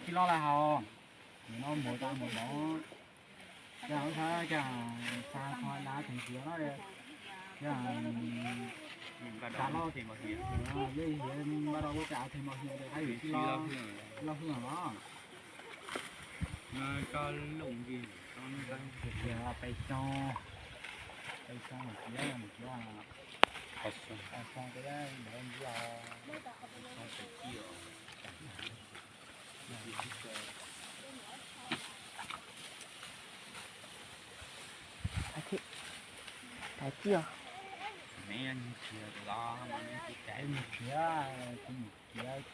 Tij laug lawv hais, nim no mus tau mus no, cas ua cas xa tho dav theem xiav no, cas xa loj, yog xiav npaj rau ua cas theem mos xiav ces hais tij laug hwj los. Peb xyoo, peb xyoo xiav, xiav, xyoo peb ntawd ntxiv os. Tais tij os. Mus khiav, mus khiav,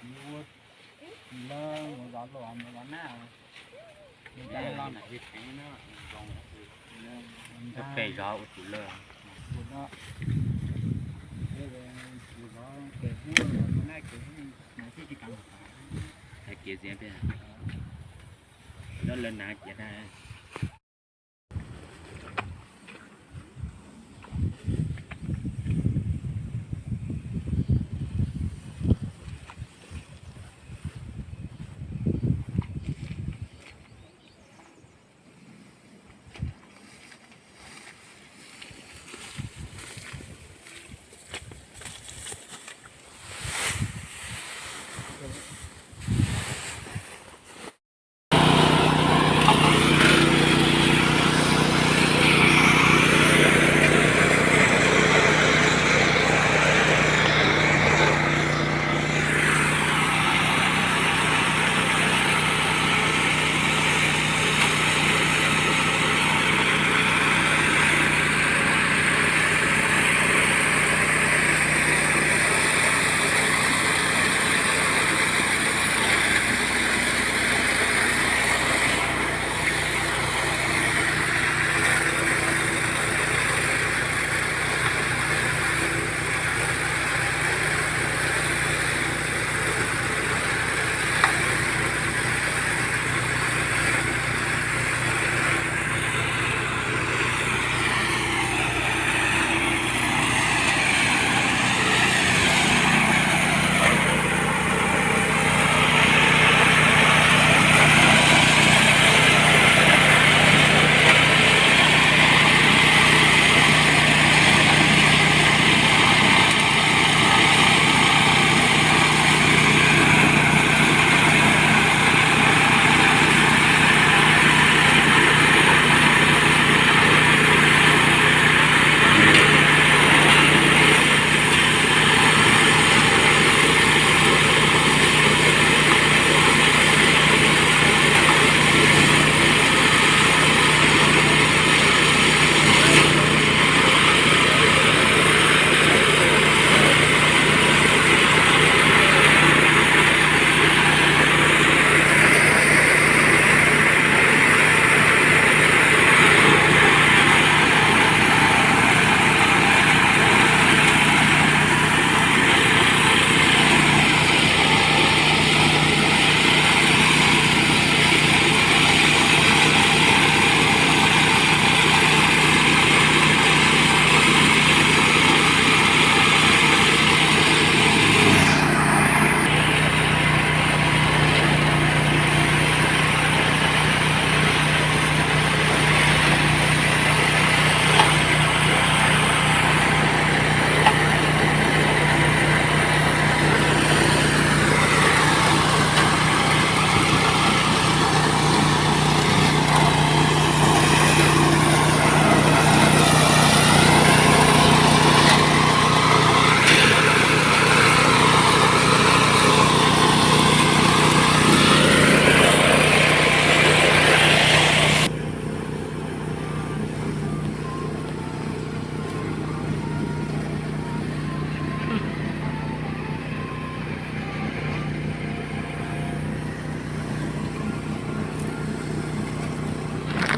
mus ua tsis lawv mus zov luam mus zov nab. Peb zov ua tsis lawv. Mus zov kev hnub, mus nab kev hnub, mus tsis tsis kam. Hais kev ziab peb, nyob lawv nav ciav na.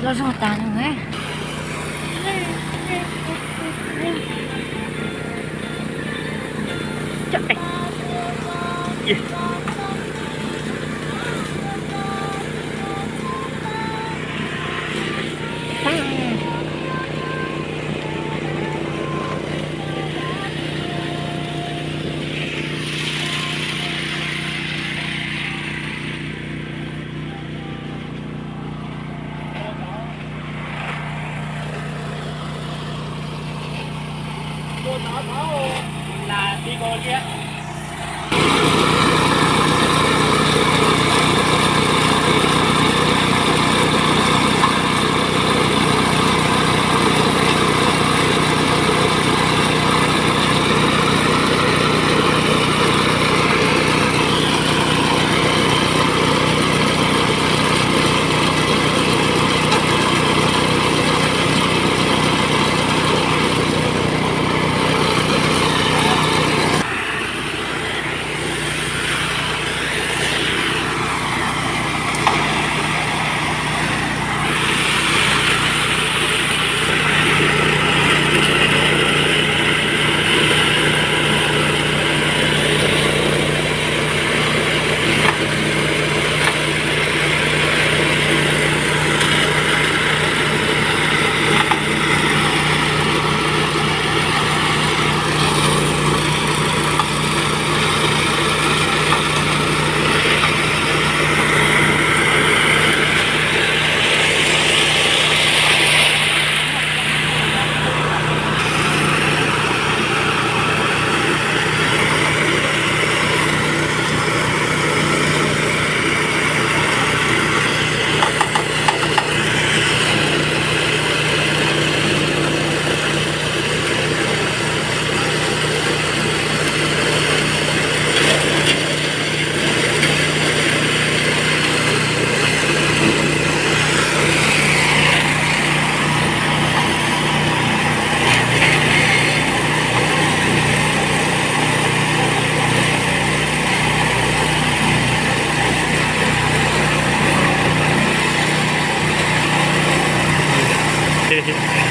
Loj zog tas no. Yog